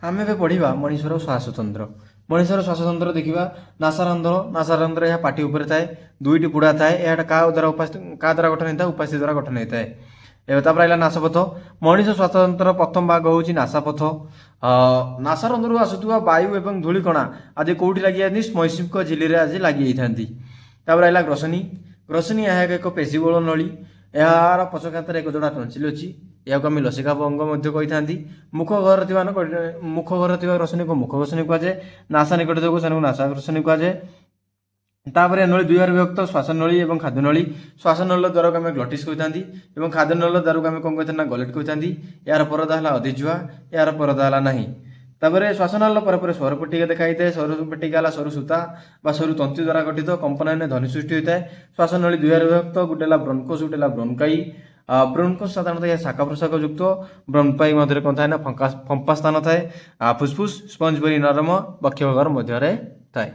ଆମେ ଏବେ ପଢ଼ିବା ମଣିଷର ଶ୍ୱାସତନ୍ତ୍ର। ମଣିଷର ଶ୍ୱାସତନ୍ତ୍ର ଦେଖିବା। ନାସାରନ୍ଧ୍ର। ନାସାରନ୍ଧ୍ର ଏହା ପାଟି ଉପରେ ଥାଏ, ଦୁଇଟି ପୁଡ଼ା ଥାଏ। ଏହା କାହା ଦ୍ୱାରା କାହା ଦ୍ୱାରା ଗଠନ ହୋଇଥାଏ? ଉପାସ୍ଥି ଦ୍ୱାରା ଗଠନ ହୋଇଥାଏ। ଏବେ ତାପରେ ଆସିଲା ନାସପଥ। ମଣିଷ ଶ୍ୱାସତନ୍ତ୍ର ପ୍ରଥମ ଭାଗ ହେଉଛି ନାସାପଥ। ନାସାରନ୍ଧ୍ରରୁ ଆସୁଥିବା ବାୟୁ ଏବଂ ଧୂଳିକଣା ଆଦି କେଉଁଠି ଲାଗିଯାଆନ୍ତି? ଶ୍ମଶ୍ରୁକ ଝିଲ୍ଲିରେ ଆଜି ଲାଗିଯାଇଥାନ୍ତି। ତାପରେ ଆସିଲା ଗ୍ରସନୀ। ଗ୍ରସନୀ ଏହା ଏକ ପେଶୀବହୁଳ ନଳୀ। ଏହାର ପଛକାନ୍ତରେ ଏକ ଯୋଡ଼ା ଟନସିଲ୍ ଅଛି। ଏହାକୁ ଆମେ ଲସିକା ଅଙ୍ଗ ମଧ୍ୟ କହିଥାନ୍ତି। ମୁଖ ଘର ଥିବା ଗ୍ରସନୀକୁ ମୁଖ ଗ୍ରସନୀ କୁହାଯାଏ। ନାସା ନିକଟ ଯୋଗୁଁ ସେମାନଙ୍କୁ ନାସା ଗ୍ରସନୀ କୁହାଯାଏ। ତାପରେ ନଳୀ ଦୁଇ ଭାଗରେ ବିଭକ୍ତ, ଶ୍ୱାସ ନଳୀ ଏବଂ ଖାଦ୍ୟ ନଳୀ। ଶ୍ୱାସ ନଳୀର ଦ୍ୱାରକୁ ଆମେ ଗ୍ଲଟିସ୍ କହିଥାନ୍ତି ଏବଂ ଖାଦ୍ୟ ନଳୀର ଦ୍ୱାରକୁ ଆମେ କ'ଣ କହିଥାନ୍ତି ନା ଗଲେଟ୍ କହିଥାନ୍ତି। ଏହାର ପରଦା ହେଲା ଅଧିଜୁହା, ଏହାର ପରଦା ହେଲା ନାହିଁ। ତାପରେ ଶ୍ୱାସନାଳ ପରେ ପରେ ସ୍ୱରପେଟିକା ଦେଖାଯାଇଥାଏ। ସ୍ୱରପେଟିକା ହେଲା ସରୁ ସୂତା ବା ସରୁ ତନ୍ତୁ ଦ୍ୱାରା ଗଠିତ। କମ୍ପନ ହେଲେ ଧ୍ୱନି ସୃଷ୍ଟି ହୋଇଥାଏ। ଶ୍ୱାସନଳୀ ଦୁଇ ଭାଗରେ ବିଭକ୍ତ, ଗୋଟେ ହେଲା ବ୍ରୋନକୋଷ, ଗୋଟେ ହେଲା ବ୍ରୋନକାଇ। ବ୍ରୋନକୋଷ ସାଧାରଣତଃ ଏହା ଶାଖା ପ୍ରଶାଖ ଯୁକ୍ତ। ବ୍ରୋନକାଇ ମଧ୍ୟରେ କ'ଣ ଥାଏ ନା ଫମ୍ପା ସ୍ଥାନ ଥାଏ। ଫୁସଫୁସ ସ୍ପଞ୍ଜ ପରି ନରମ ବକ୍ଷଭାଗର ମଧ୍ୟରେ ଥାଏ।